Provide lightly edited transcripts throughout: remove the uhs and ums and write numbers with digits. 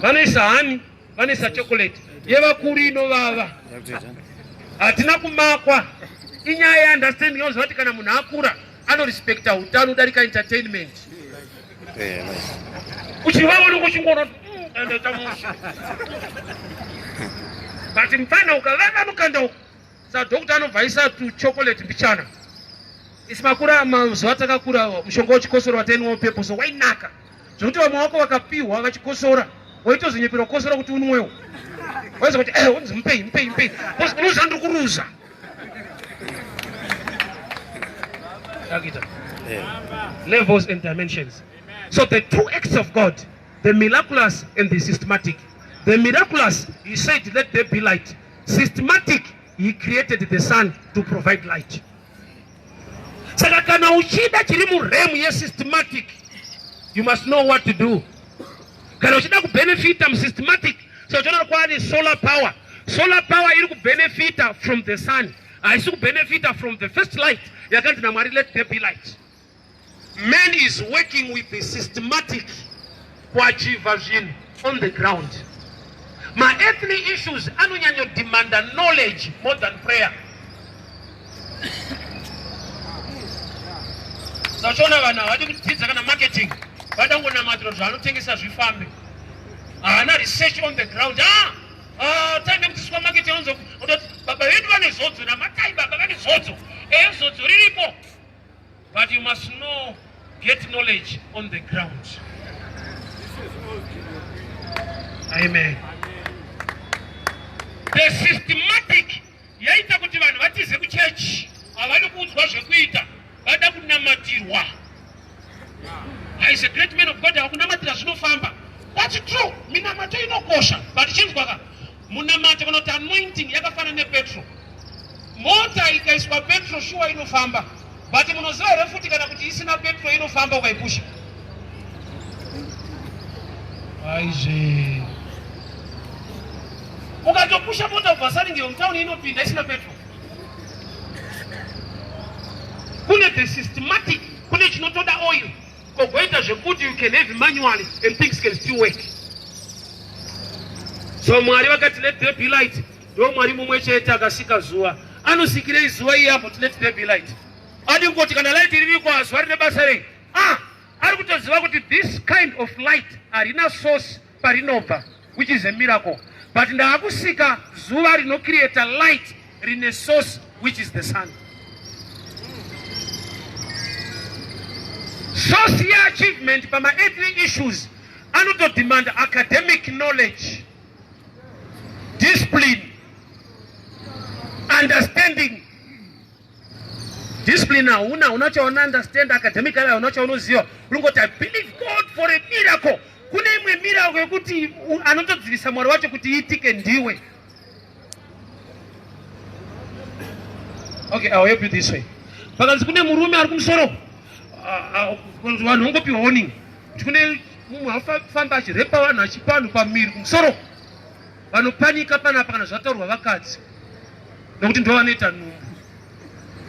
Vanoisa hani, vanoisa chocolate yevakuru inovava. Hatina kumakwa. Inyaya yeunderstanding yauziva kuti kana munhu akura anorespecta utano kudarika entertainment. Uchivava unenge uchingoona andaita mushe. But mfana ukavava mukanda uku sadokta anobva aisa tuchocolate mbichana. Isi makura mazuva takakura mushonga wechikosoro watainwa pepo so wainaka zvekuti vamwe vako vakapihwa vachikosora waitozonyepera kukosora kuti unwewo waiza kuti eh unzi mupei mupei mupei because unoziva ndiri kuruza levels and dimensions. So the two acts of God, the miraculous and the systematic. The miraculous, he said, let there be light. Systematic, he created the sun to provide light. Saka kana uchida chiri muremu yesystematic, you must know what to do. Kana uchida kubenefita musystematic, so uchiona kwaane solar power. Solar power iri kubenefita from the sun, haisi kubenefita from the first light yakanzi naMwari let there be light. Man is working with the systematic kuachiva zvinhu on the ground. Ma-earthly issues anonyanyodemanda knowledge more than prayer. Sachiona vanhu havadi kudzidza kana marketing, vada kungonamatira kuti zvaanotengesa zvifambe. Haana research on the ground. Ah! Ah, time yekudzidziswa marketing anonzi ototi baba vedu vane zodzo namatai baba vane zodzo. Eh, zodzo riripo. But you must know, get knowledge on the ground. Amen. The systematic yaita kuti vanhu vatize kuchechi, havadi kuudzwa zvekuita, vada kunamatirwa. Is a great man of God, hakunamatira zvinofamba. That's true. Minamato inokosha, but chinzwa ka munamato kana kuti anointing yakafanana nepetrol. Mota ikaiswa petrol shuwa inofamba, but munoziva here futi kana kuti isina petrol inofamba ukaipusha? Aizve, ukatopusha mota kubva Saringiro mutauni inopinda isina petrol. Kune the systematic, kune chinotoda oil kogoita zvekuti you can have manually and things can still work. So Mwari vakati let there be light. Ndo Mwari mumwe chete akasika zuva. Anosikirei zuva iye amboti let there be light? Adi kungoti kana light ririko zuva rine basa rei? Ah, ari kutoziva kuti this kind of light harina source parinobva, which is a miracle. But ndaakusika zuva rinocreata light rine source, which is the sun. Source yeachievement pama-earthly issues anotodemand academic knowledge, discipline, understanding. Discipline hauna, hauna chauna understand academically, hauna chaunoziva. Unongoti I believe God for a miracle. Kune imwe miracle yekuti anotodzivisa Mwari wacho kuti iitike ndiwe. Okay, I'll help you this way. Pakanzi kune murume ari kumusoro, vanhu vongopiwa warning kuti kune mumwe afamba achirepa vanhu achipa vanhu pamiri kumusoro. Vanopanika panapa kana zvataurwa vakadzi, nokuti ndo vanoita nhumbu.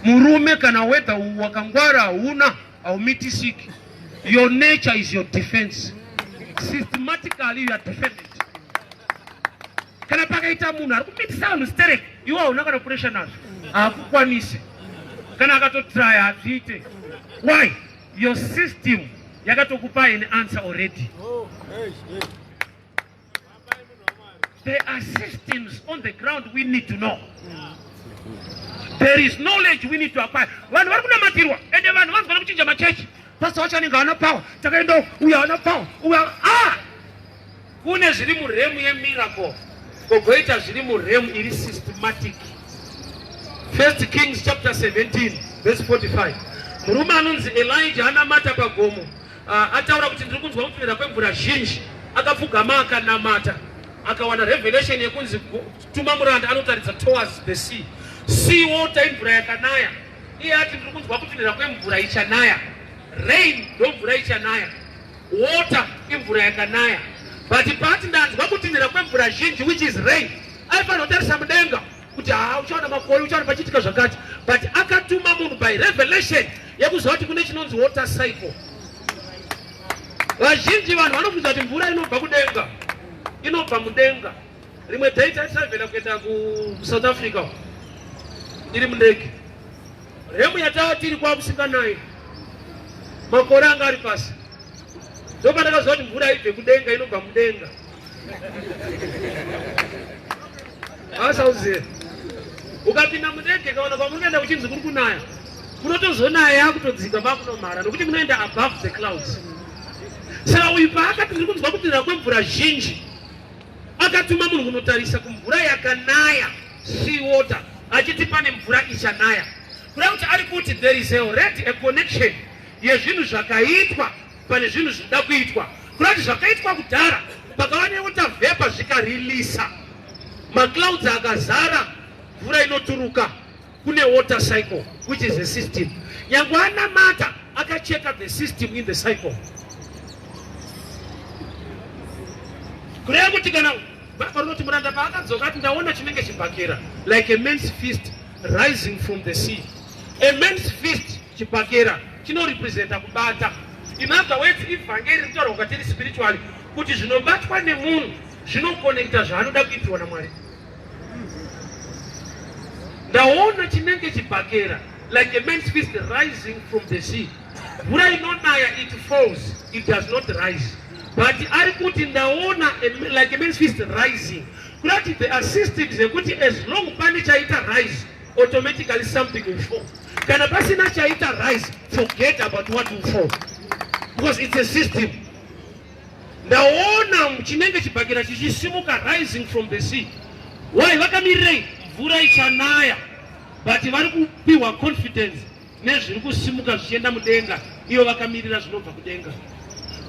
Murume kana wedha wakangwara hauna, haumitisiki. Your nature is your defense. Systematically you are defended. Kana pakaita munhu ari kumitisa vanhu sterek, iwe hauna kana pressure nazvo, haakukwanisi. Kana akatotraya hazviite. Why? Your system yakatokupa an answer already. There are systems on the ground we need to know. There is knowledge we need to acquire. Vanhu vari kunamatirwa ende vanhu vanzwa nekuchinja machechi. Pastor wacho anenge haana power, takaenda uyu haana power, uyu ah! Kune zviri muremu yemiracle, kogoita zviri muremu iri systematic. First Kings chapter 17 verse 45. Murume anonzi Elijah anamata pagomo. Ataura kuti ndiri kunzwa kutinhira kwemvura zhinji. Akapfugama akanamata, akawana revelation yekunzi tuma muranda anotaridza towards the sea. Sea water imvura yakanaya. Iye ati ndiri kunzwa kutinhira kwemvura ichanaya. Rain ndo mvura ichanaya, water imvura yakanaya. But paati ndanzwa kutinhira kwemvura zhinji, which is rain, aifanira kutarisa mudenga kuti haa uchaona makore, uchaona pachiitika zvakati. But akatuma munhu by revelation yekuziva kuti kune chinonzi water cycle. Vazhinji vanhu vanofunza kuti mvura inobva kudenga. Inobva mudenga. Rimwe day taitravhela kuenda kuSouth Africa iri mundege. Remu yatava tiri kwakusinganayi. Makore anga ari pasi. Ndopandakaziva kuti mvura haibve kudenga inobva mudenga. Asauzive. Ukapinda mundege kaona kwamuri kuenda kuchinzi kuri kunaya. Kunotozonaya yakutodzika makunomhara nokuti munoenda above the clouds. Saka uyu paakati ndiri kunzwa kutinhira kwemvura zhinji akatuma munhu kunotarisa kumvura yakanaya sea water achiti pane mvura ichanaya. Kuda kuti ari kuti there is already a connection yezvinhu zvakaitwa pane zvinhu zvinoda kuitwa. Kuda kuti zvakaitwa kudhara pakava newater vapor zvikarilisa maclouds akazara mvura inoturuka. Kune water cycle which is a system. Nyangwe anamata akacheka the system in the cycle. Kureva kuti kana Bhaibheri rinoti muranda paakadzoka ati ndaona chinenge chibhakera like a man's fist rising from the sea. A man's fist chibhakera chinorepresenta kubata. In other words, ivhangeri rinotaurwa kwatiri spiritually kuti zvinobatwa nemunhu zvinokonekta zvaanoda kuitirwa naMwari. Ndaona chinenge chibhakera like a man's fist rising from the sea. Mvura inonaya it falls, it does not rise. But ari kuti ndaona like a man's fist rising. Kurati there are systems yekuti as long pane chaita rise, automatically something will fall. Kana pasina chaita rise, forget about what will fall. Because it's a system. Ndaona chinenge chibhakera chichisimuka rising from the sea. Why vakamirirei? Mvura ichanaya but vari kupiwa confidence nezviri kusimuka zvichienda mudenga, iyo vakamirira zvinobva kudenga.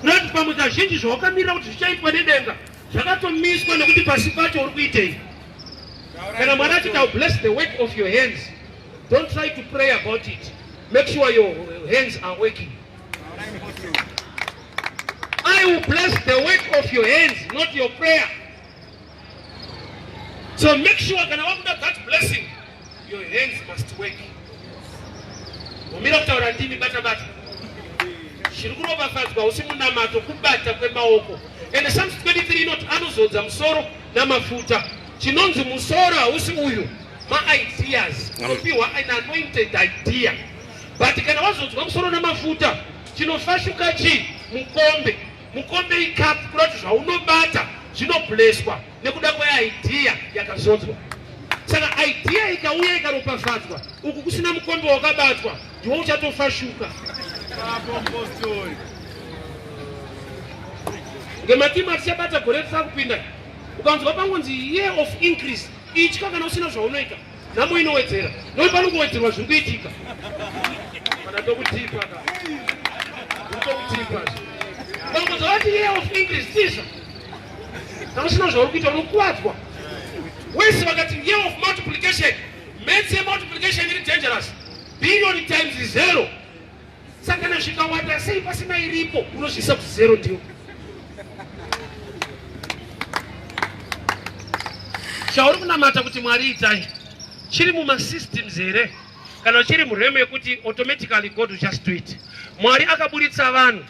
Kurati pamwe kazhinji zvawakamirira kuti zvichaitwa nedenga zvakatomiswa nekuti pasi pacho uri kuitei. Kana Mwari achiti I'll bless the work of your hands, don't try to pray about it. Make sure your hands are working. I will bless the work of your hands, not your prayer. So make sure kana wakuda that blessing, your hands must work. Umira kutaura ndimi bata bata. Chiri kuropafadzwa usi munamato kubata kwemaoko. And Psalms 23 inoti anozodza musoro namafuta. Chinonzi musoro hausi uyu, ma-ideas. Unopiwa an anointed idea. But kana wazodzwa musoro namafuta chinofashuka chii? Mukombe. Mukombe icup kureva kuti zvaunobata zvinobleswa nekuda kweidea yakazodzwa. Saka idea ikauya ikaropafadzwa uku kusina mukombe wakabatwa ndiwo uchatofashuka. Ngematimu atichabata gore risakupinda ukanzwa pangonzi year of increase itya kana usina zvaunoita. Nhamo inowedzera nokuti panongowedzerwa zviri kuitika. Kana tokutipa ka. Tokutipa. Vamwe zvavati year of increase tiza. Kana usina zvauri kuita unokuwadzwa. Wese vakati year of multiplication. Maths yemultiplication iri dangerous. Billion times zero. Saka kana zvikawanda sei pasina iripo unozviisa kuti zero ndiyo. Chauri kunamata kuti Mwari itai chiri mumasystems here kana chiri muremu yekuti automatically God will just do it. Mwari akaburitsa vanhu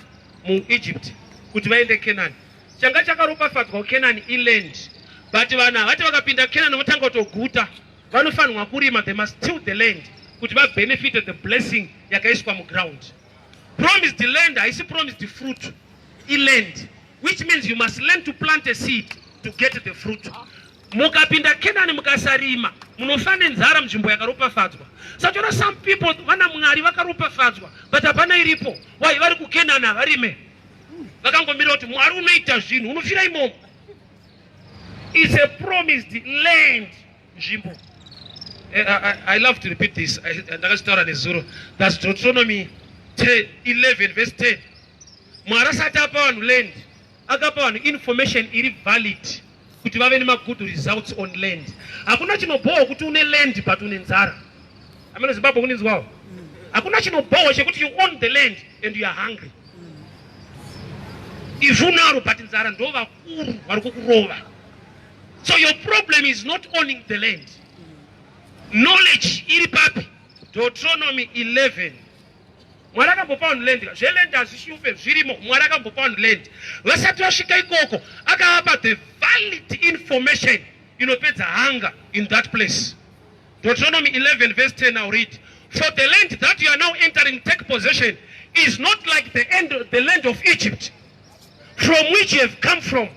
muEgypt kuti vaende Canaan. Changa chakaropafadzwa kuCanaan iland but vanhu havati vakapinda Canaan votanga kutoguta. Vanofanirwa kurima, they must till the land kuti vabenefite the blessing yakaiswa muground. Promised land haisi promised fruit, iland, which means you must learn to plant a seed to get the fruit. Mukapinda Kenani mukasarima munofa nenzara munzvimbo yakaropafadzwa. Saka some people vana Mwari vakaropafadzwa but hapana iripo. Why? Vari kuKenani havarime, vakangomira kuti Mwari unoita zvinhu, unofira imomo. It's a promised land nzvimbo. I love to repeat this. Ndakazvitaura nezuro. That's Deuteronomy 10, 11 verse 10. Mwari asati apa vanhu land, akapa vanhu information iri valid kuti vave nemagood results on land. Hakuna chinobhowa kuti une land but une nzara. Amene Zimbabwe kuninzwawo. Hakuna chinobhowa chekuti you own the land and you are hungry. Ivhu unaro but nzara ndo vakuru vari kukurova. So your problem is not owning the land. Knowledge iri papi? Deuteronomy 11. Mwari akambopa vanhu land. Zveland hazvishupe zvirimo. Mwari akambopa vanhu land. Vasati vasvika ikoko akavapa the valid information inopedza hunger in that place. Deuteronomy 11 verse 10, I'll read. For the land that you are now entering, take possession, is not like the land of Egypt, from which you have come from,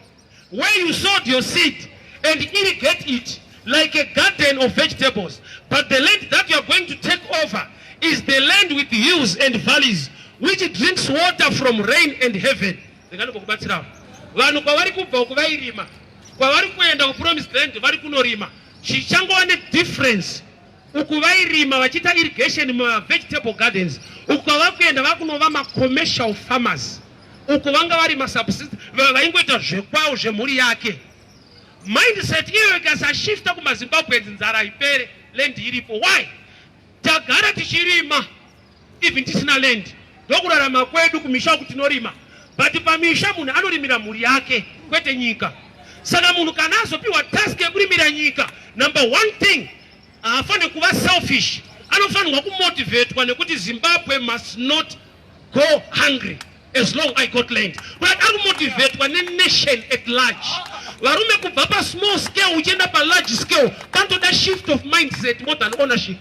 where you sowed your seed and irrigate it like a garden of vegetables. But the land that you are going to take over is the land with hills and valleys, which drinks water from rain and heaven. Ndingandokubatsirawo. Vanhu kwavari kubva uku vairima, kwavari kuenda kupromised land vari kunorima. Chichangova nedifference, uku vairima vachiita irrigation mumavegetable gardens, uku kwavari kuenda vakunova macommercial farmers. Uku vanga vari masubsist, vaingoita zvekwavo, zvemhuri yake. Mindset iyoyo ikasashifta kumaZimbabweans, nzara ipere land iripo. Why? Tagara tichirima even tisina land, ndokurarama kwedu kumisha uku, tinorima. But pamisha munhu anorimira mhuri yake, kwete nyika. Saka munhu kana azopiwa task yekurimira nyika, number one thing, haafaniri kuva selfish. Anofanirwa kumotivatwa nekuti Zimbabwe must not go hungry as long I got land. But ari kumotivatwa nenation at large. Varume, kubva pasmall scale uchienda palarge scale, panotoda shift of mindset more than ownership.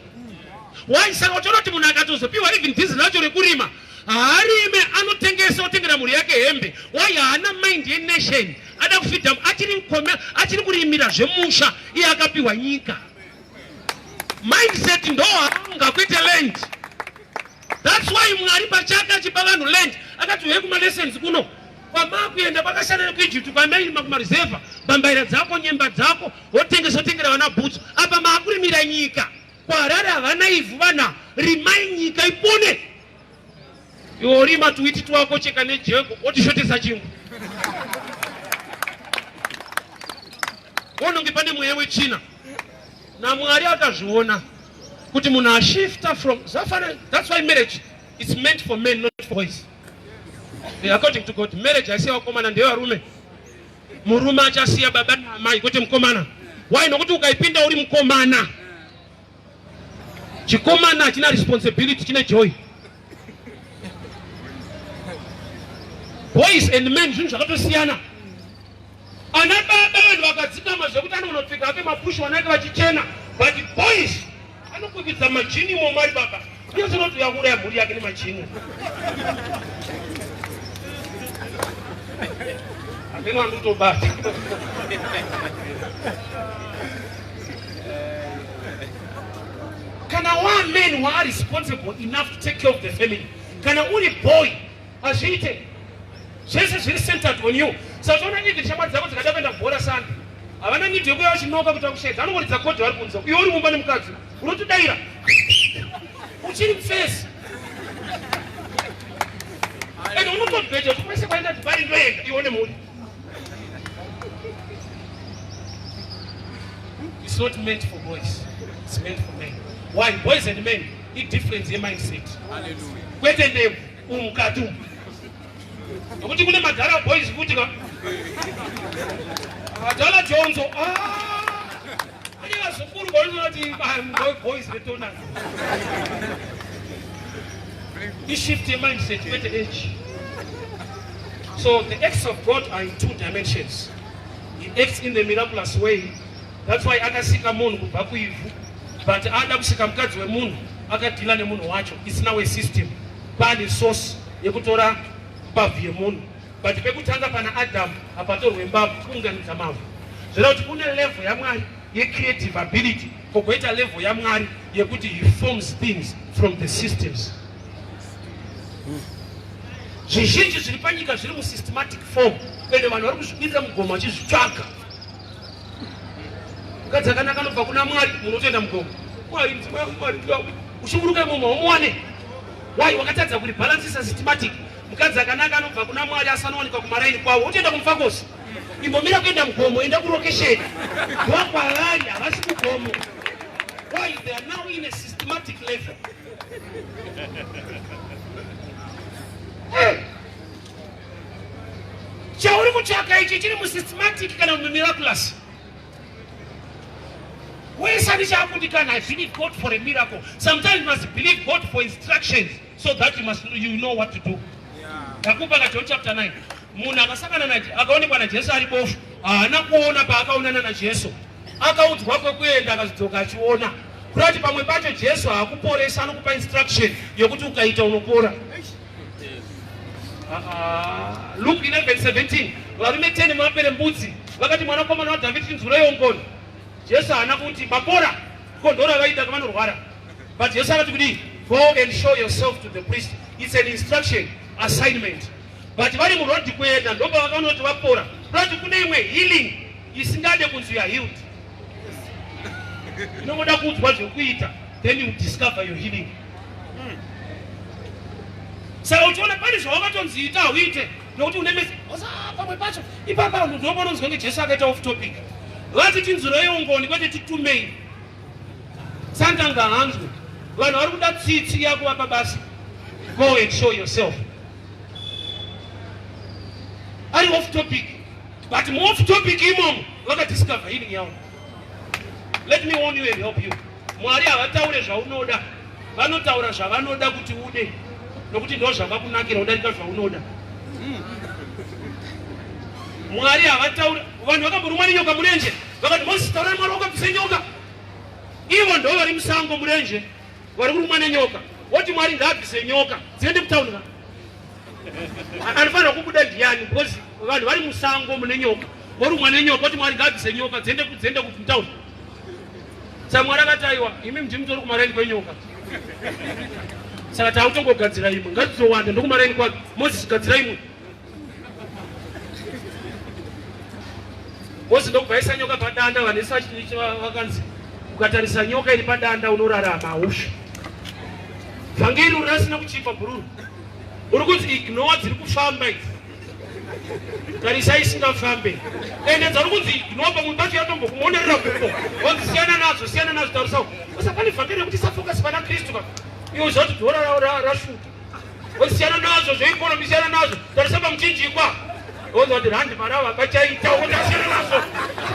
Why? Saka uchiona kuti munhu akatozopiwa even dhizi racho rekurima, haarime, anotengesa, otengera mhuri yake hembe. Why? Haana mind yenation, ada kufeeda, achiri kurimira zvemusha, iye akapiwa nyika. Mindset ndo hanga, kwete land. That's why Mwari pachake achipa vanhu land akati, "Uye kumalessons kuno kwamakuenda kwakasiyana nekuEgypt, kwamairima kumareserva bambaira dzako, nyemba dzako, wotengesa, wotengera vana bhutsu. Apa maakurimira nyika. KwaHarare havana ivhu vana, rimai nyika ipone." Iwe urima tuwiti twako, cheka nejeko, wotishotesa chingwa, wononge pane mweya wetsvina. NaMwari akazviona kuti munhu ashifta from zvafana. That's why marriage is meant for men, not for boys. According to God, marriage haisi vakomana, ndevarume. Murume achasiya baba naamai, kwete mukomana. Why? Nokuti ukaipinda uri mukomana, chikomana hachina responsibility, chine joy. Boys and men zvinhu zvakatosiyana. Ana baba vanhu vakadzikama zvekuti anonopfeka ake mapushi, vana ake vachichena, but boys anokwikidza majini imomo ari baba. Unotonoti yakuuraya mhuri yake nemajini amene wandikutobata. Kana wa men who are responsible enough to take care of the family, kana uri boy hazviite, zvese zviri centered on you. Saka even shamwari dzako dzikada kuenda kubhora Sunday, havana need yekuya vachinoka kuti vakushaidza, anongoridza code vari kunze. Iwe uri mumba nemukadzi, unotodaira uchiri mufesi and unotobheja kuti kwese kwaenda Dubai ndoenda, iwe nemhuri. It's not meant for boys, it's meant for men. Why? Boys and men, idifference yemindset, kwete ndebvu umukati umu, nokuti kune madhara boys futi ka, madhara jonzo. Ane vazukuru vainoti boys retonana. Ishift yemindset, kwete age. So the acts of God are in two dimensions. He acts in the miraculous way. That's why akasika munhu kubva kuivhu, but ada kusika mukadzi wemunhu, akadeala nemunhu wacho. It's now a system, pane source yekutora mbabvu yemunhu. But pekutanga pana Adamu hapatorwe mbabvu, kuunganidza mavhu. Zvoreva kuti kune level yaMwari yecreative ability, kogoita level yaMwari yekuti he forms things from the systems. Zvizhinji zviri panyika zviri musystematic form, ende vanhu vari kuzvibirira mugomo vachizvitsvaga. Mukadzi akanaka anobva kuna Mwari, munotoenda mugomo. Mwari, Mwari, uchiburuka imomo haumuwane. Why? Wakatadza kuribalancisa systematic. Mukadzi akanaka anobva kuna Mwari asanowanikwa kumaraini kwavo, utoenda kumufakosi. Imbomira kuenda mugomo, enda kulocation ndokwavari, havasi kugomo. Why? They are now in a systematic level. Hey. Chauri kutsvaka ichi chiri musystematic kana mumiraculous? Wesani chakundikana. I believe God for a miracle. Sometimes you must believe God for instructions so that you know what to do. Ndakupa ka John chapter 9, munhu akasangana akaonekwa naJesu ari bofu. Haana kuona paakaonana naJesu. Akaudzwa kwekuenda akazodzoka achiona. Kurati pamwe pacho Jesu haakuporesa, anokupa instruction yokuti ukaita unopora. Luke 11:17 varume 10 maperembudzi vakati mwanakomana waDhavhidhi tinzwireiwo ngoni. Jesu haana kuti mapora kondora vaida vanorwara. But Jesu akati kudii? Go and show yourself to the priest. It's an instruction, assignment. But vari muroad kuenda ndopavakaona kuti vapora. Kurati kune imwe healing isingade kunzi you are healed. Inongoda kuudzwa zvekuita then you discover your healing. Saka uchiona pane zvawakatonzi ita hauite nokuti une mese osa pamwe pacho ipapa ndopanoonzwa kunge Jesu akaita off topic. Vati tinzwireiwo ngoni kwete titumei. Santa ngaanzwe. Vanhu vari kuda tsitsi yakuvapa basa. Go and show yourself. Ari off topic. But mu off topic imomo vakadiscover healing yavo. Let me warn you and help you. Mwari havataure zvaunoda. Vanotaura zvavanoda kuti ude. Nokuti ndo zvakakunakira kudarika zvaunoda. Mwari havataure. Vanhu vakamborumwa nenyoka murenje. Vakati Moses taura Mwari wakabvisa nyoka. Ivo ndo vari musango murenje vari kurumwa nenyoka. Woti Mwari ngaabvise nyoka. Dziende kutauni ka. Anofanira kubuda ndiyani because vanhu vari musango mune nyoka. Vorumwa nenyoka woti Mwari ngaabvise nyoka dziende dziende kutauni. Saka Mwari akati aiwa imi ndimi mutori kumaraini kwenyoka. Saka takutongogadzira imwe ngadzizowanda ndokumaraini kwake. Moses gadzira imwe. Moses ndokubva aisa nyoka padanda vanhu vese vakanzi ukatarisa nyoka iri padanda unorarama haufi. Vhangeri uri rasina kuchipa bhururu. Uri kunzi ignore dziri kufamba idzi. Tarisa isingafambe. Ende dzari kunzi ignore pamwe pacho yatombokumonerera gumbo. Wanzi siyana nadzo, siyana nadzo tarisa. Usapane vhangeri rekuti isafocus pana Kristu ka. Iwe uzoti dhora rashuta. Siyana nazvo zveikonomi, siyana nazvo. Tarisa pamuchinjikwa. Wonzwa kuti randi marava pachaita kuti asiyana nazvo.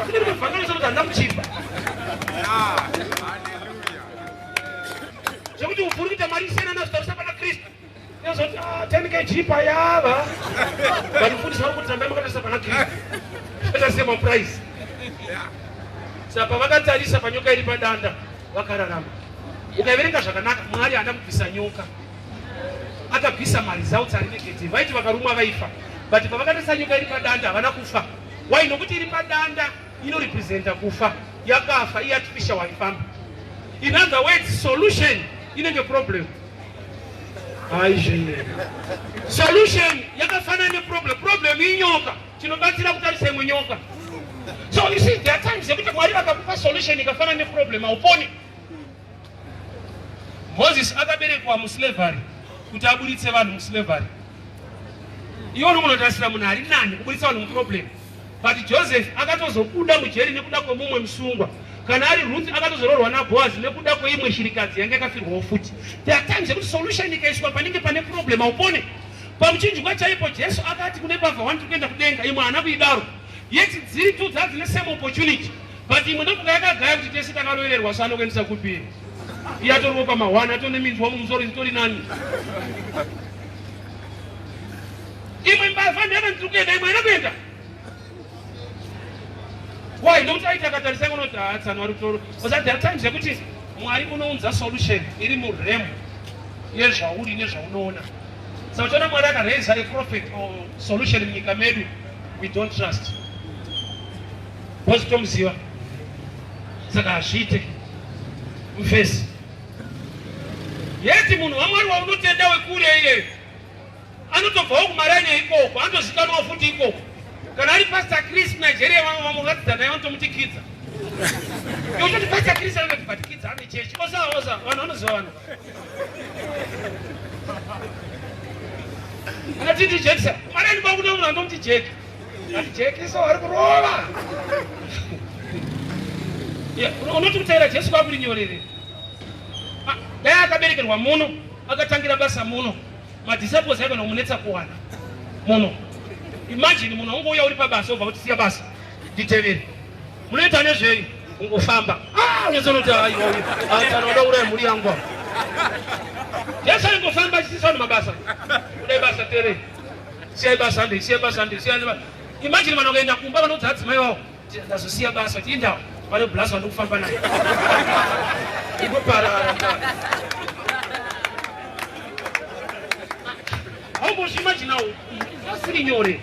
Kune rimwe vhangeri kuti handina kuchipa. Zvekuti ufuri kuita mari siyana nazvo tarisa pana Kristu. Yozoti ah 10 kg payava. Vanofundisa vari kuti rambai makatarisa pana Kristu. Zvakaita sema price. Saka pavakatarisa panyoka iri padanda vakararama. Ukaverenga zvakanaka Mwari haana kubvisa nyoka. Akabvisa maresults ari negative. Vaiti vakarumwa vaifa. But pavakatarisa nyoka iri padanda havana kufa. Why? Nokuti iri padanda inorepresenta kufa. Yakafa iartificial haifambi. In other words, solution inenge problem. Aizve. Solution yakafanana neproblem. Problem inyoka. Chinobatsira kutarisa imwe nyoka. So you see there are times yekuti Mwari vakakupa solution ikafanana neproblem hauponi. Moses akaberekwa muslavery kuti aburitse vanhu muslavery. Iwe unogonotarisira munhu ari nani kuburitsa vanhu muproblem. But Joseph akatozobuda mujeri nekuda kwemumwe musungwa. Kana ari Ruth akatozoroorwa naBoaz nekuda kweimwe shirikadzi yanga yakafirwawo futi. There are times yekuti solution ikaiswa panenge pane problem haupone. Pamuchinjikwa chaipo Jesu akati kune mbavha one tiri kuenda kudenga, imwe haana kuidaro. Yet dziri two dzadzine same opportunity. But imwe ndofunga yakagaya kuti tese takarovererwa so anokuendesa kupi? Iye atoriwo pamahwani atone minzwa mumusoro itori nani. Imwe mbavha ndiyana ndiri kuenda imwe haina kuenda. Why? Nokuti aiti akatarisa kunoti haatsano ari kutoro. Because there are times yekuti Mwari unounza solution iri muremu yezvauri nezvaunoona. Saka uchiona Mwari akaraisa a prophet or solution munyika medu, we don't trust. Because tomuziva. Saka hazviite. Mufesi. Yeti munhu waMwari waunotenda wekure iyeyo anotobvawo kumaraini ikoko, anotozikanwawo futi ikoko. Kana ari Pastor Chris Nigeria, vamwe vamwe vakadzidza naye vanotomuti Kidza. Iwe uchoti Pastor Chris anoti but Kidza ane chechi. Osa osa vanhu vanoziva vanhu. Anotiti Jackson. Maraini kwakuda munhu anomuti Jack. Ati Jack so ari kurova. Yeah, unoti kutaira Jesu kwakuri nyorere. Dai akaberekerwa muno, akatangira basa muno. Madisciples aigona kumunetsa kuwana muno. Imagine munhu ungouya uri pabasa obva kuti siya basa nditevere. Munoita nezvei? Ungofamba. Ah, unyatsoona aiwa uyu. Ah, uda uraya mhuri yangu. Jesu aingofamba achisisa vanhu mabasa. Kudai basa tere. Siyai basa handei, siyai basa handei, siyai basa. Imagine vanhu vakaenda kumba vanoudza adzimai vavo, ndazosiya basa kuti indawo pane blaz vandikufamba naye. Ikoparara. Haumbozviimaginawo asiri nyore.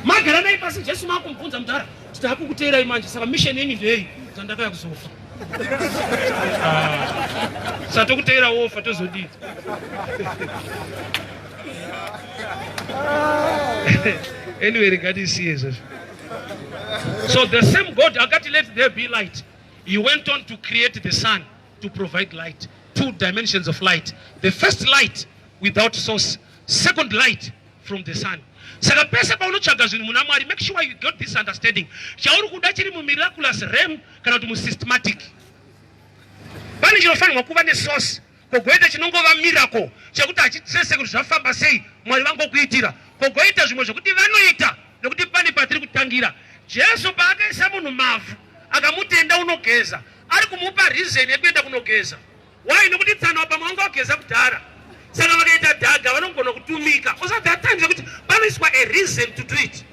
Magara naye pasi Jesu makumubvunza mudhara kuti takukuteerai manje saka mission yenyu ndeyei zvandakaya kuzofa. Ah. Saka tokuteera wofa tozodii? Anyway, regatisiye izvozvo. So the same God akati let there be light. He went on to create the sun to provide light. Two dimensions of light. The first light without source, second light from the sun. Saka pese paunotsvaga zvinhu muna Mwari, make sure you got this understanding. Chauri kuda chiri mumiraculous realm kana kuti musystematic. Pane chinofanirwa kuva nesource kogoita chinongova miracle chekuti hachitrese kuti zvafamba sei Mwari vangokuitira. Kogoita zvimwe zvekuti vanoita nekuti pane patiri kutangira. Jesu paakaisa munhu mavhu akamutenda unogeza, ari kumupa reason yekuenda kunogeza. Why? Nekuti tsano pamwe vanga vageza kudhara, saka vakaita dhaga vanogona kutumika. Also there are times yekuti panoiswa a reason to do it.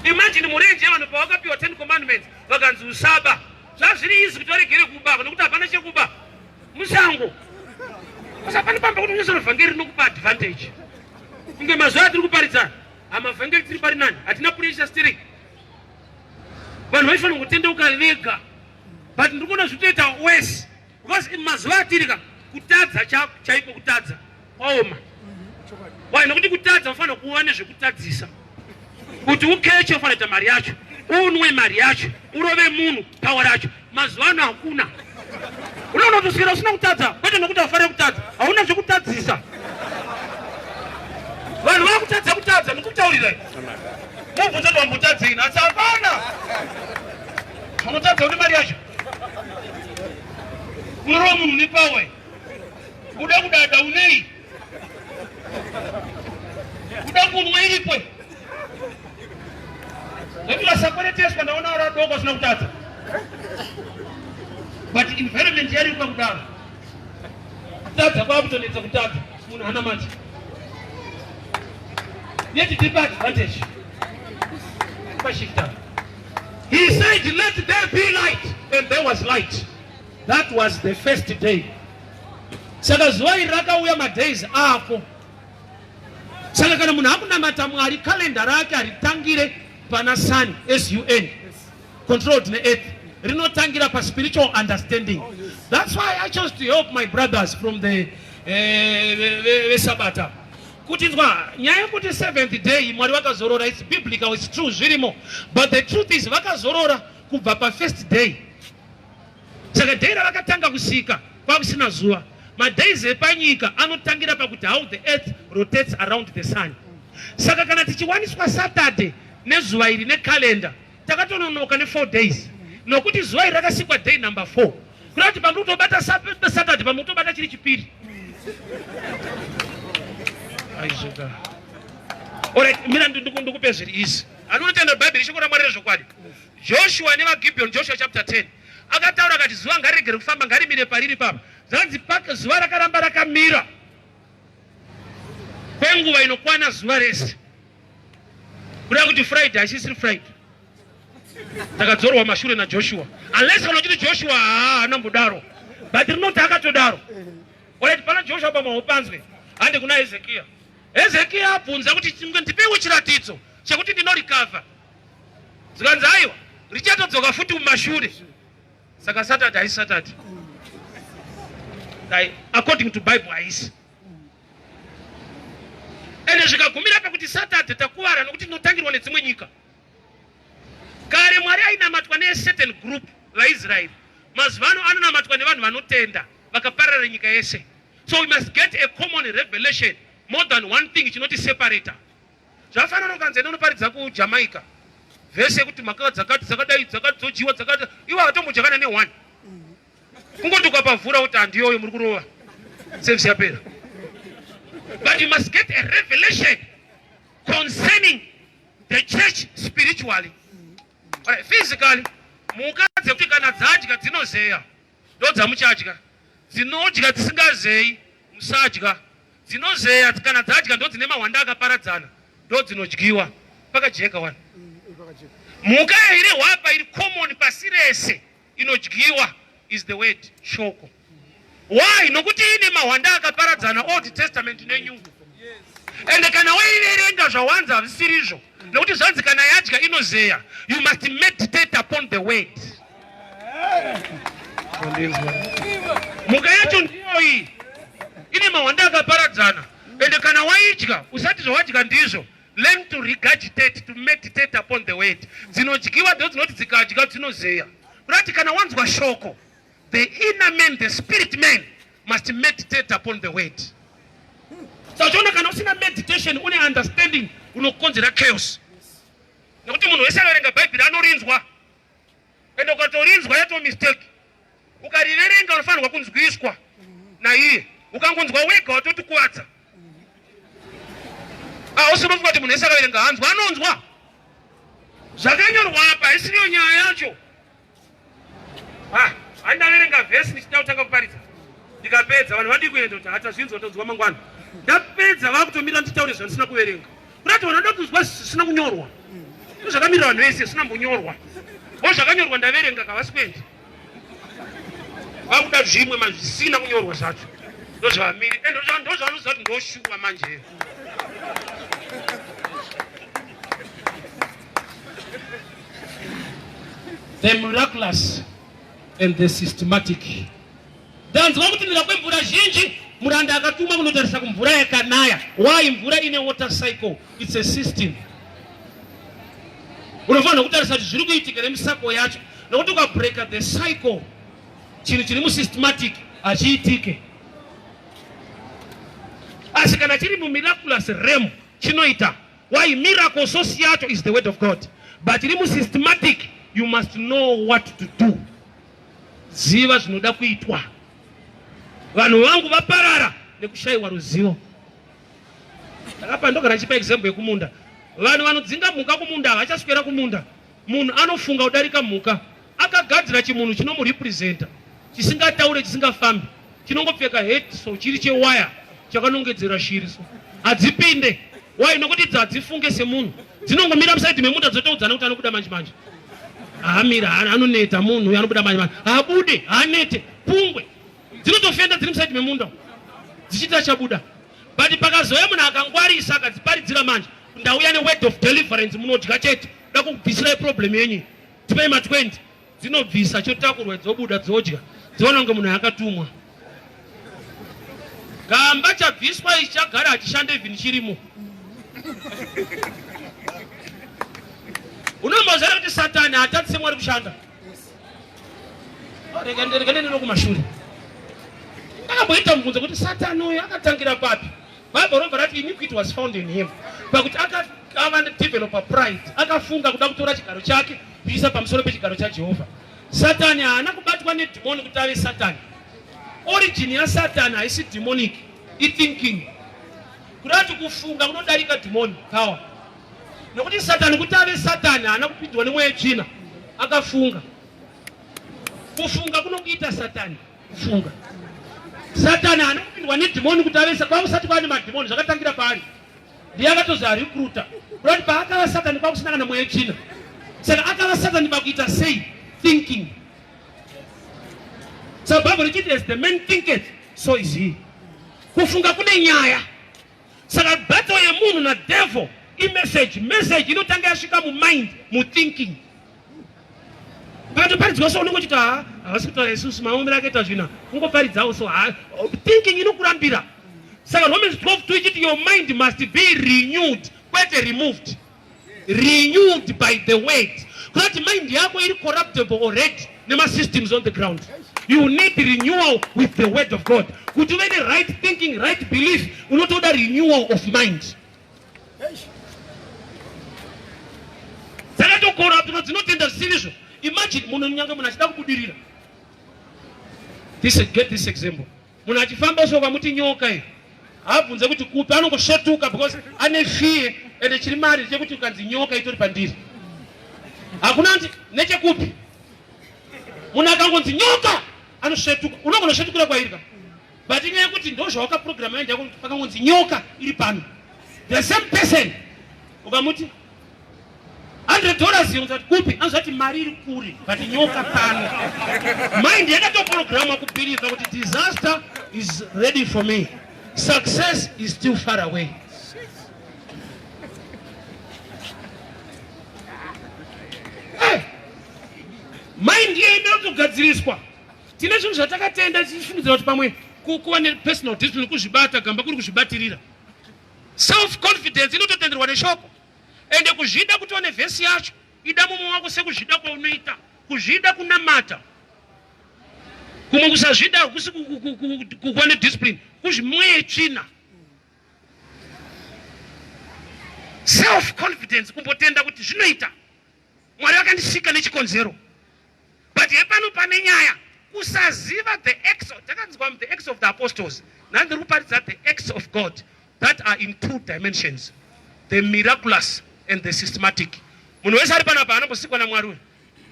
Imagine murenje vanhu pavakapiwa 10 commandments vakanzi usaba, zvazviri easy kuti varegere kuba nekuti hapana chekuba musango. Saka pane pamba kuti unyosana vhangeri rinokupa advantage. Kunge mazuva atiri kuparidzana, hamavhangeri tiri pari nani, hatina pressure steering. Vanhu vaifanira kutendeuka vega. But ndiri kuona zvitoita worse because mazuva atiri ka kutadza chaiko kutadza kwaoma. Why? Nokuti kutadza ufanira kuva nezvekutadzisa kuti ukeche, ufanira kuita mari yacho, unwe mari yacho, urove munhu power racho. Mazuva ano hakuna. Unoona kutoswera usina kutadza, kwete nokuti haufaniri kutadza, hauna zvekutadzisa. Vanhu vakutadza kutadza, ndikutaurirai. Mubvunza kuti wambotadzei nhasi, hapana. Unotadza une mari yacho, unorova munhu nepawe, uda kudada unei, uda kunwa iripwe nekuti vasakwereteswa. Ndaona vari vadoko vasina kutadza, but environment yaripa kudaro, kutadza kwakutonetsa kutadza. Munhu hana mati yet tiri paadvantage pashifta. He said, let there be light, and there was light. That was the first day. Saka zuva iri rakauya madays ako. Saka kana munhu akunamata Mwari, kalenda rake haritangire pana sun, sun controlled neearth, rinotangira paspiritual understanding. That's why I chose to help my brothers from the vesabata kuti nzwa nyaya yekuti seventh day Mwari vakazorora. It's biblical, it's true, zvirimo, but the truth is vakazorora kubva pafirst day. Saka day ravakatanga kusika kwakusina zuva. Madays epanyika anotangira pakuti how the earth rotates around the sun. Saka kana tichiwaniswa Saturday nezuva iri nekalenda, takatononoka ne4 days, nokuti zuva iri rakasikwa day number 4. Kuda kuti pamuri kutobata Saturday, pamuri kutobata chiri chipiri. Aizoka. Alright, mira ndikupe zviri easy. Anotenda Bhaibheri, shoko raMwari rezvokwadi. Joshua nevaGibeon, Joshua chapter 10, akataura akati zuva ngariregere kufamba, ngarimire pariri papa. Zvanzi zuva rakaramba rakamira kwenguva inokwana zuva rese. Kuda kuti Friday haisisiri Friday, takadzorwa mashure naJoshua, unless kana uchiti Joshua haana mbodaro, but rinoti akatodaro. Alright, pana Joshua pamwe hande kuna Hezekia. Hezekia abvunza kuti ndipewo chiratidzo chekuti ndinorikavha, zikanzi aiwa, richatodzoka futi mumashure. Saka Saturday haisi Saturday according to Bible, haisi. Ende zvikagumira pakuti Saturday takuvara, nokuti tinotangirwa nedzimwe nyika. Kare Mwari ainamatwa necertain group, vaIsraeri. Mazuva ano anonamatwa nevanhu vanotenda vakaparara nyika yese. So we must get a common revelation more than one thing chinoti separator. Zvafanana ukanzi enda unoparidza kuJamaica vhesi yekuti mhaka dzakati dzakadai dzakati dzojiwa dzakati, iwe hawatombodya ne1, kungoti ukapavhura kuti handiyoyo muri kurova, service yapera. But you must get a revelation concerning the church spiritually. Right, physically mhuka dzekuti kana dzadya dzinozeya ndo dzamuchadya, dzinodya dzisingazei musadya. Dzinozeya kana dzadya ndo dzine mahwanda akaparadzana ndo dzinodyiwa. Pakajeka wani. Mhuka iri hwapa iri common pasi rese inodyiwa is the word shoko. Why? Nokuti ine mahwanda akaparadzana Old Testament neNew. Ende kana waiverenga zvawanza hazvisirizvo nekuti zvanzi kana yadya inozeya. You must meditate upon the word. Mhuka yacho ndiyo iyi ine mahwanda akaparadzana ende kana waidya usati zvawadya ndizvo learn to regurgitate to meditate upon the word. Dzinodyiwa ndo dzinoti dzikadya dzinozeya. Kurati kana wanzwa shoko the inner man, the spirit man must meditate upon the word. Saka uchiona kana usina meditation une understanding unokonzera chaos. Nekuti munhu wese anoverenga Bhaibheri anorinzwa. Ende ukatorinzwa yato mistake. Ukariverenga unofanirwa kunzwiswa naiye. Ukangonzwa wega watotikuvadza. Hausi unofunga kuti munhu wese akaverenga hanzwa anonzwa. Zvakanyorwa apa haisiriyo nyaya yacho. Ah, handaverenga vhesi ndichida kutanga kuparidza ndikapedza vanhu vadii kuenda kuti hatazvinzwa tonzwa mangwana ndapedza vakutomira nditaure zvandisina kuverenga kurati vanhu vanoda kunzwa zvisina kunyorwa zvakamirira vanhu vese zvisina mbonyorwa o zvakanyorwa ndaverenga kavasi kuenda vakuda zvimwe mazvisina kunyorwa zvacho ndozvavamiri ende ndozvavanoziva kuti ndoshuwa manje The miraculous and the systematic. Ndanzwa kutinhira kwemvura zhinji, muranda akatumwa kunotarisa kumvura yakanaya. Why mvura ine water cycle? It's a system. Unofanira kutarisa kuti zviri kuitika nemisako yacho, nokuti ukabreaka the cycle, chinhu chiri musystematic hachiitike. Asi kana chiri mumiraculous realm chinoita. Why miracle source yacho is the word of God. But iri musystematic you must know what to do. Ziva zvinoda kuitwa. Vanhu vangu vaparara nekushayiwa ruzivo. Ndakapa ndogara chipa example yekumunda. Vanhu vanodzinga mhuka kumunda havachaswera kumunda. Munhu anofunga kudarika mhuka. Akagadzira chimunhu chinomurepresenta chisingataure chisingafambi chinongopfeka hat so chiri chewaya chakanongedzera shiri so hadzipinde why nokuti idzi hadzifunge semunhu dzinongomira musaidi memunda dzotoudzana kuti anobuda manje manje haamira anoneta munhu uyo anobuda manje manje haabude haanete pungwe dzinotofenda dziri musaidi memunda dzichiti achabuda but pakazouya munhu akangwarisa akadziparidzira manje ndauya neword of deliverance munodya chete da kukubvisirai problem yenyu tipei ma 20 dzinobvisa chotakurwa dzobuda dzodya dziona kunge munhu akatumwa gamba chabviswa ichi chagara hachishande even chirimo unomboziva kuti satani haatadzise mwari kushanda rega ndino kumashure ndakamboita mubvunzo kuti satani uyu akatangira papi Bible robva rati iniquity was found in him pakuti akava developer pride akafunga kuda kutora chigaro chake kuisa pamusoro pechigaro chaJehovha. Satani haana kubatwa nedhimoni kuti ave Satani. Origin yaSatani haisi demonic, ithinking. Kuda kuti kufunga kunodarika dhimoni power. Nokuti Satani kuti ave Satani haana kupindwa nemweya yetsvina, akafunga. Kufunga kunokuita Satani. Kufunga. Satani haana kupindwa nedhimoni kuti ave kwakusati kwaane madhimoni zvakatangira paari. Ndiye akatozi arecruiter. Kurati paakava Satani kwakusina kana mweya yetsvina. Saka akava Satani pakuita sei? Thinking. Saka Bible richiti as the man thinketh so is he. Kufunga kune nyaya. Saka battle yemunhu na devil imessage. Message inotanga yasvika mumind, muthinking. Pakatoparidzwa so unenge uchiti haa havasi kutaura isusu maomero akaita zvina kungoparidzawo so haa thinking inokurambira. Saka Romans 12:2 ichiti your mind must be renewed kwete removed. Renewed by the word. Kurati mind yako iri corruptible already nema systems on the ground. You need renewal with the word of God. Kuti uve ne right thinking, right belief, unotoda renewal of mind. Dzakatokoraptwa dzinotenda zvisirizvo. Imagine munhu nyange munhu achida kubudirira. This, get this example. Munhu achifamba so ukamuti nyoka iyi haabvunze kuti kupi anongosvetuka because ane fear ende chiri mari chekuti ukanzi nyoka itori pandiri hakuna nti nechekupi munhu akangonzi nyoka anosvetuka unogonosvetukira kwairi ka. But inyaya yekuti ndozvawakaprograma mind yako pakangonzi nyoka iri pano. The same person ukamuti $100 unozati kupi, anozati mari iri kure but nyoka pano. Mind yakatoprogramwa kubhilivha kuti disaster is ready for me, success is still far away. Hey, mind iyo inotogadziriswa. Tine zvinhu zvatakatenda tichifungidzira kuti pamwe kuva nepersonal discipline, kuzvibata gamba kuri kuzvibatirira. Self confidence inototenderwa neshoko, ende kuzvida kutova nevhesi yacho, ida mumwe wako sekuzvida kwaunoita. Kuzvida kunamata, kumwe kusazvida kusi kuva nediscipline, kuzvimweya tsvina. Self confidence kumbotenda kuti zvinoita, Mwari vakandisika nechikonzero. But hepano pane nyaya, kusaziva the acts. Takanzwa the Acts of the Apostles, nhasi ndiri kuparidza the acts of God that are in two dimensions, the miraculous and the systematic. Munhu wese ari panapa anombosikwa naMwari uyu.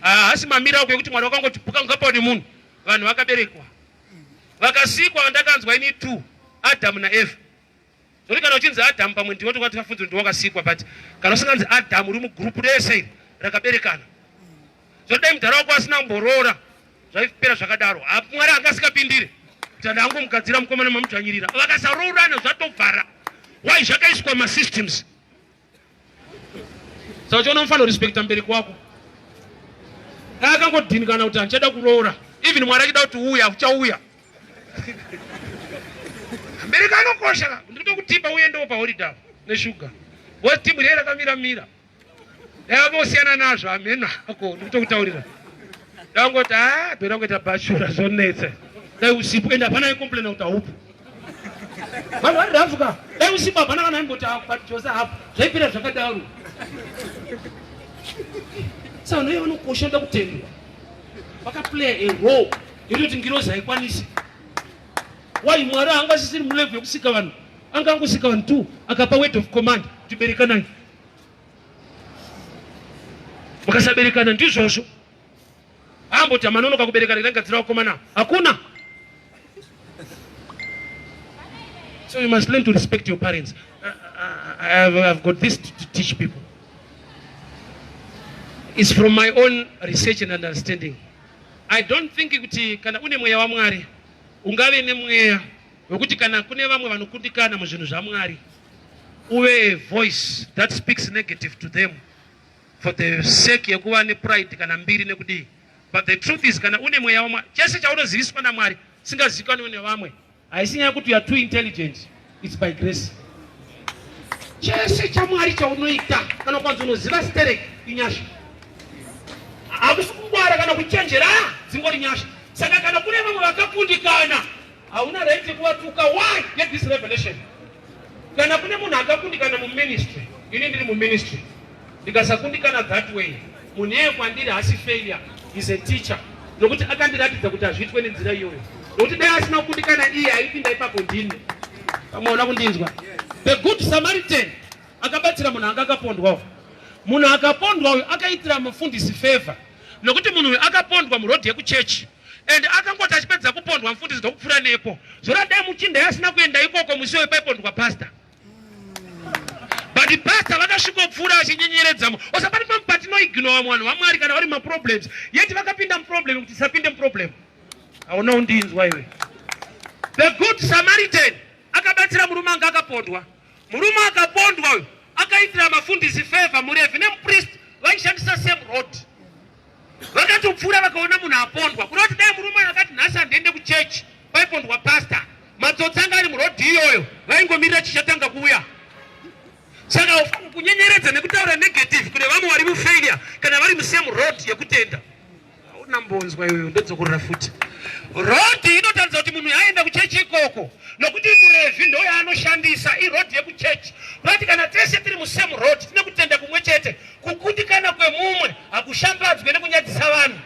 Haasi mamiracle ekuti Mwari wakangoti puka ngapaone munhu. Vanhu vakaberekwa, vakasikwa. Ndakanzwa ini two, Adamu naEvha. Zvoti kana uchinzi Adamu pamwe ndiwe tokatifunza kuti wakasikwa, but kana usinganzi Adamu uri mugurupu rese iri rakaberekana. Zvoti dai mudhara wako asina kumboroora zvaipera zvakadaro, Mwari anga asikapindire kuti andangomugadzira mukomana mamudzvanyirira. Vakasaroorana zvatobvara. Why? Zvakaiswa masystems. Saka uchiona mufanira kurespecta mubereki wako. Dai akangodhinikana kuti handichada kuroora, even Mwari achida kuti uya uchauya. Mubereki anokosha. Ndikutokutipa uendewo paholiday neshuga, because timu riye rakamira mira. Dai vosiyana nazvo hameno hako, ndikutokutaurira. Dangoti a bhera kuita bachura zvonetsa. Dai usipo, ende hapana aicomplaina kuti haupo. Vanhu vari rafuka, dai usipo hapana kana aimboti but Jose hapo, zvaipera zvakadaro. Saka vanhu vanokosha, vanoda kutendwa, vakaplay a role yekutoti ngirozi haikwanisi. Why? Mwari haanga asisiri mulevel yekusika vanhu, anga angosika vanhu two, akapa word of command kuti berekanai. Mukasaberekana ndizvozvo. Amboti amanonoka kuberekana ndagadzira vakomana, hakuna. So you must learn to respect your parents. I've got this to teach people. It's from my own research and understanding. I don't think kuti kana une mweya waMwari ungave nemweya wekuti kana kune vamwe vanokundikana muzvinhu zvaMwari uve a voice that speaks negative to them for the sake yekuva nepride kana mbiri nekudii. But the truth is, kana une mweya waMwari, chese chaunoziviswa naMwari singazivikanwe nevamwe, haisi nyaya yekuti you are too intelligent, it's by grace. Chese chaMwari chaunoita, kana kwanzi unoziva sterek, inyasha. Hakusi kungwara kana kuchenjera, dzingori nyasha. Saka kana kune vamwe vakakundikana, hauna right yekuvatuka. Why? Get this revelation. Kana kune munhu akakundikana muministry, ini ndiri muministry, ndikasakundikana that way, munhu iyeye kwandiri hasi failure, is a teacher, nokuti akandiratidza kuti hazviitwe nenzira iyoyo. Nokuti dai asina kukundikana iye, aipinda ipapo ndini. Pamwe kundinzwa? The Good Samaritan akabatsira munhu anga akapondwawo. Munhu akapondwa uyu akaitira mufundisi favor, nokuti munhu uyu akapondwa murodhi yekuchechi, and akangoti achipedza kupondwa, mufundisi ndokupfuura nepo. Zora dai muchinda asina kuenda ikoko musi uyo paipondwa pastor, but pastor vakasvikopfuura vachinyenyeredzamo. Osa pane pamwe patinoignora vanhu vaMwari kana vari maproblems, yeti vakapinda muproblem kuti tisapinde muproblem. Hauna undinzwa iwe? The Good Samaritan akabatsira murume anga akapondwa. Murume akapondwa uyu akaitira mafundisi favor. Murevhi nemupriest vaishandisa same road, vakatopfuura vakaona munhu apondwa. Kuda kuti dai murume akati nhasi handiende kuchechi paipondwa pastor, matsotsi anga ari murodhi iyoyo vaingomirira chichatanga kuuya. Saka ufanira kunyenyeredza nekutaura negative kune vamwe vari mufailure kana vari musame road yekutenda. Hauna mbonzwa iyoyo? Ndodzokorora futi. Rodhi inotaridza kuti munhu aenda kuchechi ikoko, nokuti murevhi ndo yaanoshandisa, irodhi yekuchechi. Kurati kana tese tiri musame road, tine kutenda kumwe chete, kukundikana kwemumwe hakushambadzwe nekunyadzisa vanhu.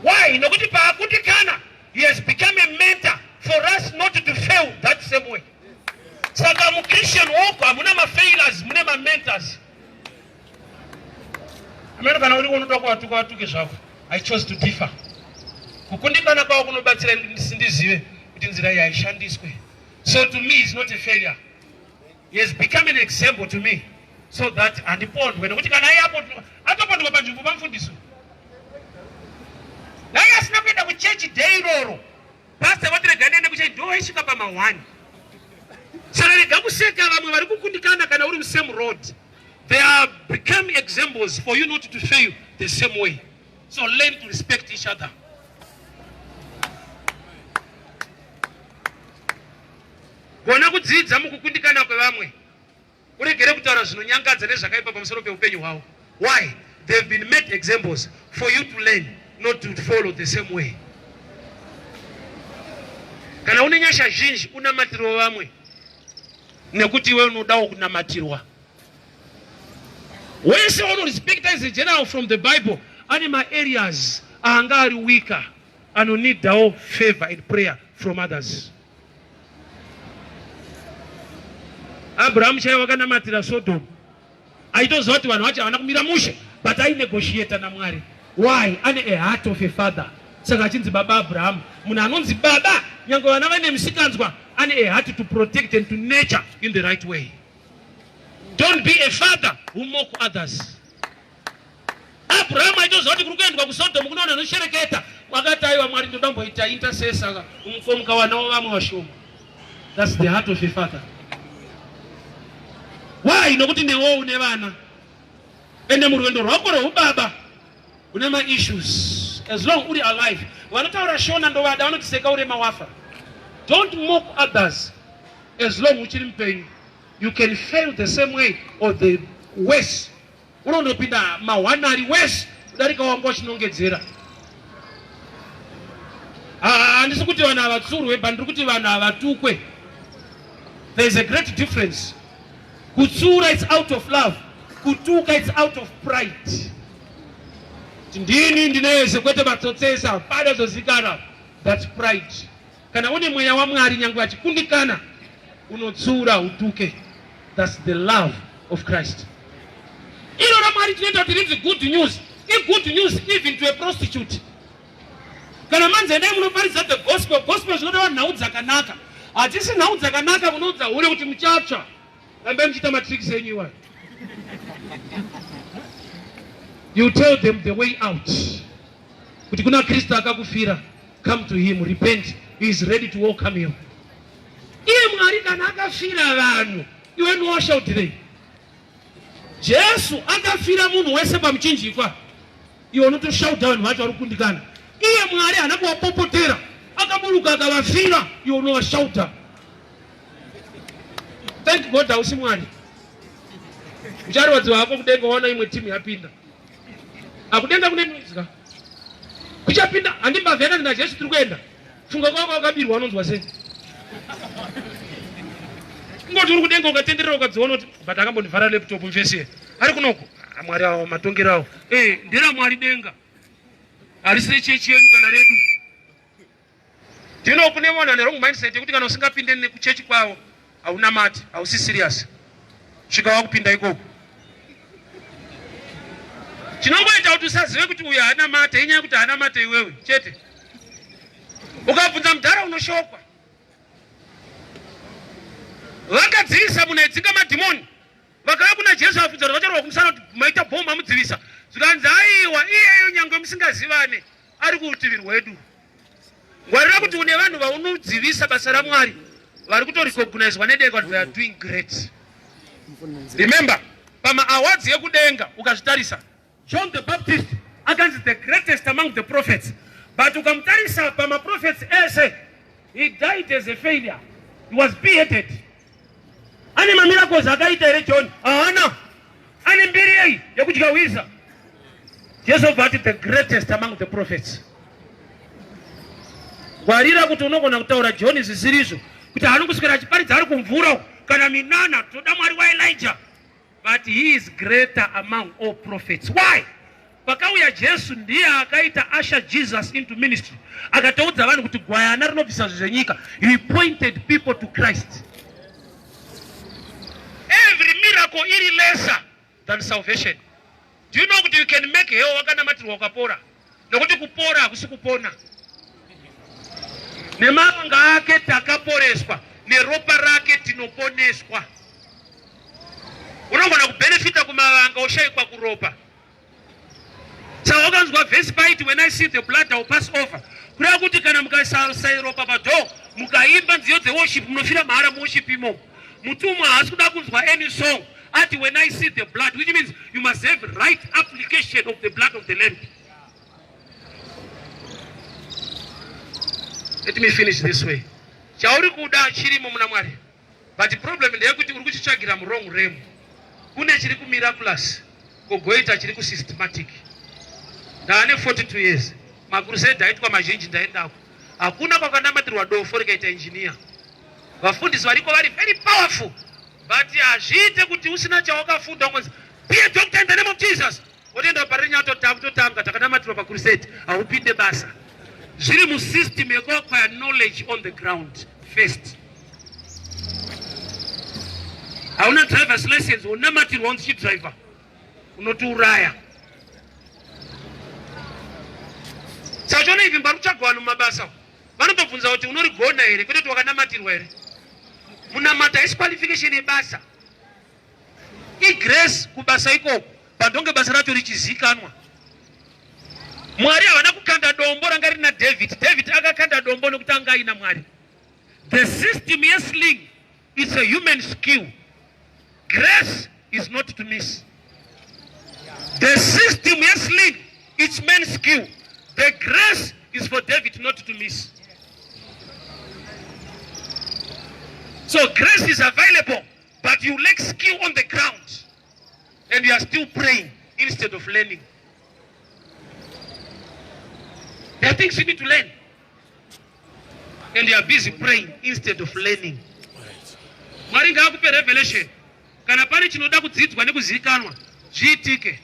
Why? Nokuti paakundikana, he has become a mentor for us not to fail that same way. Saka muchristian walk hamuna mafailures, mune mamentors. Ameno kana uri unoda kuvatuka, vatuke zvako. I chose to differ. Kukundikana kwavo kunobatsira ndizive. Kuti nzira iyi haishandiswe. So to me is not a failure. He has become an example to me so that handipondwe nekuti kana iye atopondwa panzvimbo pamufundisi. Dai asina kuenda kuchechi day iroro, pastor vati rega ndiende kuchechi, ndo vaisvika pama 1. Saka rega kuseka vamwe vari kukundikana kana uri musame road. They are become examples for you not to fail the same way. So learn to respect each other. Gona kudzidza mukukundikana kwevamwe. Uregere kutaura zvinonyangadza nezvakaipa pamusoro peupenyu hwavo. Why? They've been made examples for you to learn not to follow the same way. Kana une nyasha zhinji unamatirwa vamwe nekuti iwe unodawo kunamatirwa. Wese unorespecta as a general from the Bible ane maareas anga ari weaker anonidawo favor and prayer from others. Abrahamu chaiye wakanamatira Sodom aitoziva kuti vanhu vacho havana kumira mushe but ainegotiata naMwari. Why? Ane a heart of a father. Saka achinzi baba Abrahamu, munhu anonzi baba nyange vana vane misikanzwa, ane a heart to protect and to nurture in the right way. Don't be a father who mock others. Abrahamu aitoziva kuti kuri kuendwa kuSodom kunoona anoshereketa. Wakati aiwa Mwari ndoda kumboita intercessor mukawanawo vamwe vashoma. That's the heart of a father. Why? Nokuti newo une vana. Ende murwendo rwako rweubaba une maissues. As long uri alive. Vanotaura Shona ndovada vanoti seka urema wafa. Don't mock others as long uchiri mupenyu. You can fail the same way or the worse. Unondopinda mahwanari worse kudarika wanga uchinongedzera. Handisi kuti vanhu havatsurwe, but ndiri kuti vanhu havatukwe. There is a great difference. Kutsura it's out of love, kutuka it's out of pride. Ndini ndinese kwete matsotsesa, hapana zozikana. That's pride. Kana une mweya waMwari nyangwe achikundikana unotsiura utuke. That's the love of Christ. Iro raMwari tinoita kuti rinzi good news. I good news even to a prostitute. Kana manzi endai munoparidza the gospel, gospel zvinoreva nhau dzakanaka. Hadzisi nhau dzakanaka kunoudza hure kuti muchatsva. Rambai muchiita matricks enyu iwayo. You tell them the way out. Kuti kuna Kristu akakufira, come to him, repent, he is ready to welcome you. Iye Mwari kana akafira vanhu, iwe ndiwashautirei? Jesu akafira munhu wese pamuchinjikwa, iwe unotoshauta vanhu vacho vari kukundikana. Iye Mwari haana kuvapopotera, akaburuka akavafira, iwe unovashauta. Thank God hausi Mwari. Ucharwadziwa hako kudenga waona imwe timu yapinda. Akudenga kune noise ka. Kuchapinda handi mbavha yakanzi naJesu tiri kuenda. Funga kwako wakabirwa unonzwa sei? Kungoti uri kudenga ukatenderera ukadziona kuti but akambondivhara laptop mfesi ari kunoko. Mwari awo matongero awo. Eh, ndera Mwari denga. Harisi rechechi yenyu kana redu. Do you know kune vanhu vane wrong mindset yekuti kana usingapinde nekuchechi kwavo haunamati, hausi serious. Svika wakupinda ikoko. Chinongoita kuti usazive kuti uyu haanamate inyaya yekuti haanamate iwewe chete. Ukabvunza mudhara unoshokwa. Vakadzivisa munhu aidzinga madhimoni. Vakauya kuna Jesu vabvunza kuti vacharova kumusana kuti maita bhomu mamudzivisa. Zvikanzi aiwa iyeyo nyangwe musingazivane ari kurutivi rwedu. Ngwarira kuti une vanhu vaunodzivisa basa raMwari vari kutorecognizwa nedenga kuti they are doing great. Remember, pama awards ekudenga ukazvitarisa, John the Baptist akanzi the greatest among the prophets, but ukamutarisa pama prophets ese, he died as a failure. He was beheaded. Ane mamiracles akaita here John? Haana. Ane mbiri yei yekudya hwiza? Jesu obva ati the greatest among the prophets. Ngwarira kuti unogona kutaura John zvisirizvo kuti haana kuswera achiparidza ari kumvura kana minana toda Mwari waElijah, but he is greater among all prophets. Why? Pakauya Jesu ndiye akaita usher Jesus into ministry, akatoudza vanhu kuti gwayana rinobvisa zvenyika. He pointed people to Christ. Every miracle iri lesser than salvation. Do you know kuti you can make hell wakanamatirwa ukapora? Nokuti kupora hakusi kupona. Nemavanga ake takaporeswa, neropa rake tinoponeswa. Unogona kubenefita kumavanga oshaikwa kuropa. Saka wakanzwa vhesi paiti when I see the blood I will pass over. Kureva kuti kana mukaisa ropa padoor mukaimba nziyo dzeworship munofira mahara muworship imomo. Mutumwa haasi kuda kunzwa any song ati when I see the blood which means you must have right application of the blood of the lamb. Let me finish this way. Chauri kuda chirimo muna Mwari. But problem ndeyekuti uri kuchitsvagira muwrong realm. Kune chiri kumiraculous kogoita chiri kusystematic. Ndaane 42 years. Makrusade aitwa mazhinji ndaendako. Hakuna kwakanamatirwa dofo rikaita engineer. Vafundisi variko vari very powerful. But hazviite kuti usina chawakafunda ungonzi be a doctor in the name of Jesus. Wotoenda parinyato takutotanga takanamatirwa pakrusade haupinde basa. Zviri musystem yekuacquire knowledge on the ground first. Hauna driver's license wonamatirwa unzi chidriver unotiuraya. Saka chiona ivi mbari kutsvagwa vanhu mumabasa vanotobvunza kuti unorigona here kwete kuti wakanamatirwa here. Munamata haisi qualification yebasa. Igrace kubasa ikoko pandonge basa racho richizikanwa. Mwari havana kukanda dombo ranga rina David. David akakanda dombo nekuti anga aina Mwari. The system yesling is a human skill. Grace is not to miss. The system yesling it's man's skill. The grace is for David not to miss. So grace is available, but you lack skill on the ground. And you are still praying instead of learning. There are things you need to learn. And you are busy praying instead of learning. Mwari ngaakupe revelation. Kana pane chinoda kudzidzwa nekuzivikanwa, zviitike.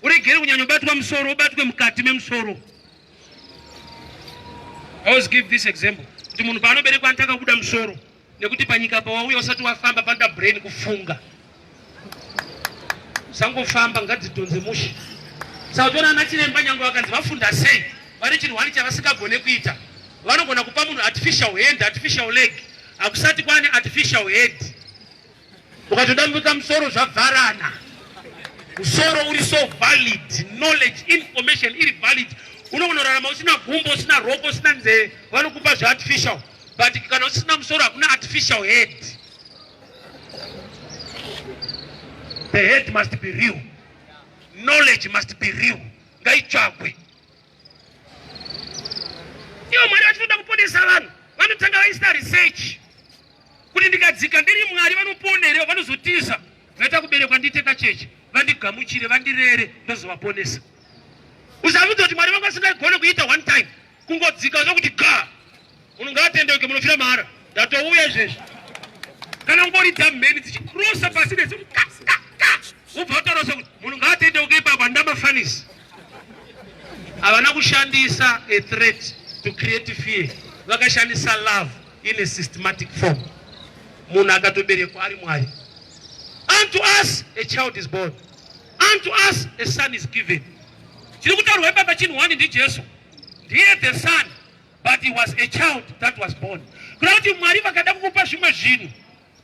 Uregere kunyanyobatwa musoro, ubatwe mukati memusoro. I always give this example. Kuti munhu paanoberekwa anotanga kubuda musoro nekuti panyika pawauya usati wafamba panoda brain kufunga. Usangofamba ngadzidhonze mushe. Saka uchiona ana chiremba nyange vakanzi vafunda sei vane chinhu wani chavasingagone kuita. Vanogona kupa munhu artificial hand, artificial leg. Hakusati kwane artificial head. Ukatodambuka musoro zvavharana. Musoro uri so valid, knowledge, information iri valid. Unogona kurarama usina gumbo, usina roko, usina nzeve, vanokupa zveartificial. But kana usina musoro hakuna artificial head. The head must be real. Knowledge must be real. Ngaitsvagwe. Ivo Mwari vachinoda kuponesa vanhu vanotanga vaisa research kuti ndikadzika ndiri Mwari vanopona here vanozotiza vaita kuberekwa ndiite kacheche vandigamuchire vandirere ndozovaponesa. Usabvunza kuti Mwari vangu vasingagone kuita one time kungodzika zvokuti ga munhu ngaatendeuke munofira mahara ndatouya izvezvi kana kungoridza mheni dzichikrosa pasi nezi ka ka ka wobva wataura sokuti munhu ngaatendeuke ipapo handida mafanisi havana kushandisa a threat to create fear vakashandisa love in a systematic form munhu akatoberekwa ari mwari unto us a child is born unto us a son is given chiri kutaurwa ipapa chinhu wani ndijesu ndiye the son but he was a child that was born kuda kuti mwari vakada kukupa zvimwe zvinhu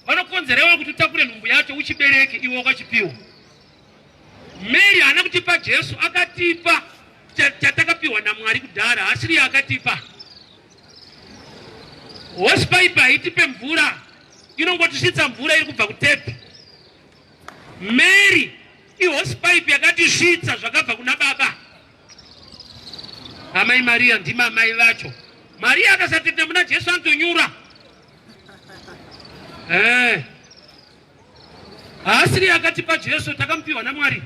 vanokonzera iwe kuti utakure nhumbu yacho uchibereke iwe wakachipiwa mary haana kutipa jesu akatipa chatakapiwa namwari kudhara hasiriye akatipa hosepipe haitipe mvura inongotisvitsa mvura iri kubva kutepi mary ihosepipe yakatisvitsa zvakabva kuna baba Amai Maria ndima amai vacho. Maria akasatenda muna Jesu anotonyura. Eh. Haasiri akatipa Jesu takamupiwa naMwari.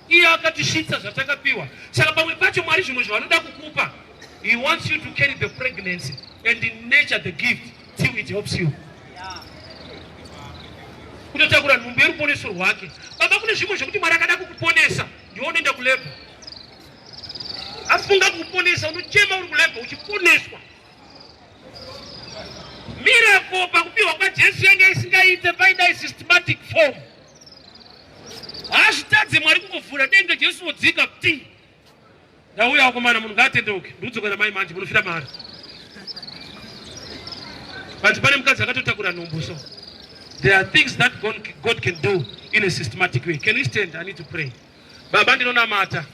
Iye akatisvitsa zvatakapiwa. Saka pamwe pacho Mwari zvimwe zvavanoda kukupa. He wants you to carry the pregnancy and nurture the gift till it helps you. Kutotakura nhumbu yeruponeso rwake. Baba kune zvimwe zvekuti Mwari akada kukuponesa. Ndiwe unoenda kulebha. Afunga kukuponesa unochema uri kulebha uchiponeswa. Miracle pakupiwa kwaJesu yanga isingaite paidai systematic form. Hazvitadze Mwari kungovhura denga Jesu wodzika ti. Ndauya wakomana munhu ngaatendeuke. Ndikudzokera mai manje munofira mahara. But pane mukadzi akatotakura nhumbu. So there are things that God can do in a systematic way. Can we stand? I need to pray. Baba, ndinonamata,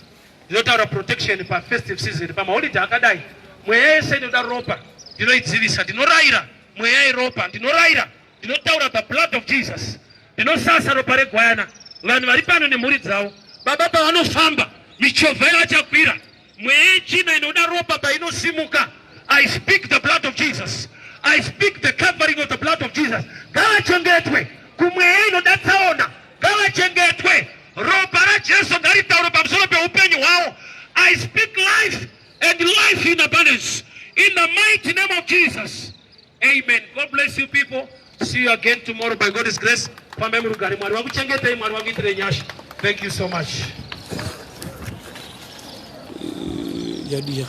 ndinotaura protection pafestive season, pamaholiday akadai. Mweya yese inoda ropa ndinoidzivisa. Ndinorayira mweya yeropa, ndinorayira, ndinotaura the blood of Jesus. Ndinosasa ropa regwayana vanhu vari pano nemhuri dzavo. Baba, pavanofamba, michovha yavachakwira, mweya yetsvina inoda ropa painosimuka, I speak the blood of Jesus. I speak the covering of the blood of Jesus. Ngavachengetwe kumweya inoda tsaona, ngavachengetwe. Ropa raJesu ngaritaure pamusoro peupenyu hwavo. I speak life and life in abundance in the mighty name of Jesus. Amen. God bless you people. See you again tomorrow by God's grace. Fambai murugare. Mwari wakuchengetei, Mwari wakuitirei nyasha. Thank you so much. Yadiya.